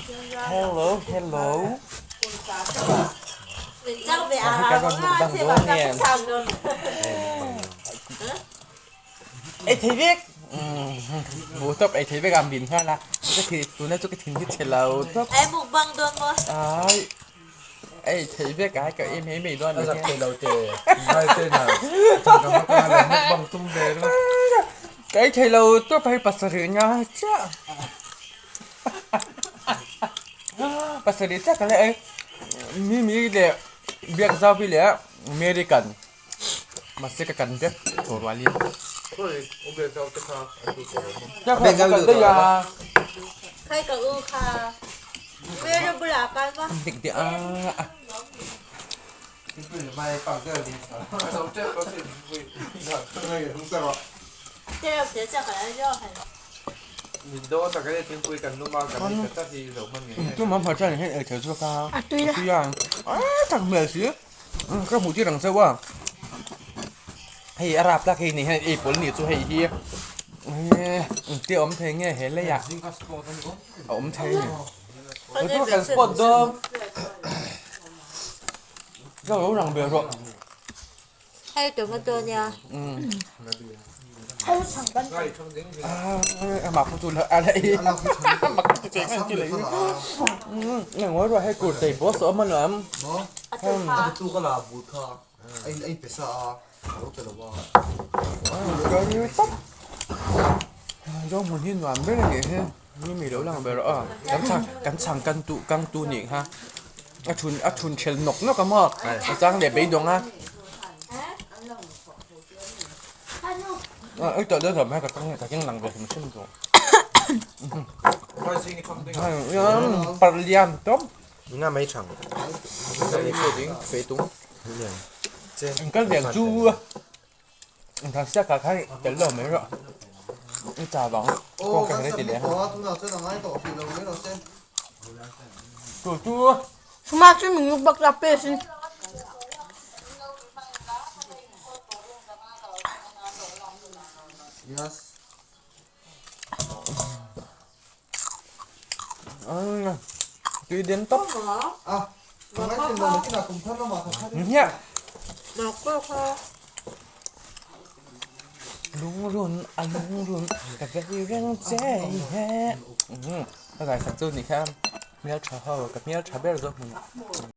Hello hello Ka rawn mukbang dawn nge Ei thei vek Buh tawp ei thei vek a min nghal a ka thi tuna chu ka thin hi chhe lo tawp Ei mukbang dawn maw Ai Ei thei vek ai ka em hei mai dawn A zak thei lo te ngai te na changkang vak a lo mukbang tum ve ringawt Ka ei thei lo tawp hei pasarih nga chiah Pasarih chiah ka la ei Mimi leh Biakzauvi leh Mary kan mahse ka kan vek tawh rualin Khai ka u kha Mary bulah kal ma. Dik dik a. Tumah hmar chuan hian ei thei zawk a A tui la. A tui a tak hmel si ka hmuh tir ang chauh a hei a rap tlak hei ni hian ei pawl ni chu hei hi engtia awm thei nge he leiah a awm thei a ni chu kan spot dawn ka lo lang ve rawh. Hei tomato nia. A thun ṭhel nawk nawk a maw a chang leh beidawng a. Ei tawh dawn hei ka ka keng lang ve hrim hrim tawh. Parh lian tawp. Nga mai thang. Fei tung. Kal lian chu thang siak ah khan tel lo mai rawh. I cha vang kawng ka hre ti leh. Tu tu. Suma chu min bak la pe sin. Yes. Tui den tawp. À, ngay trên đầu cái nào cũng thân đâu mà thật thật. Nhá. Lungrun a lungrun ka vei reng che he. Ka zai sak chu ni kha hmel tha ho ka hmel tha ber zawk hmun.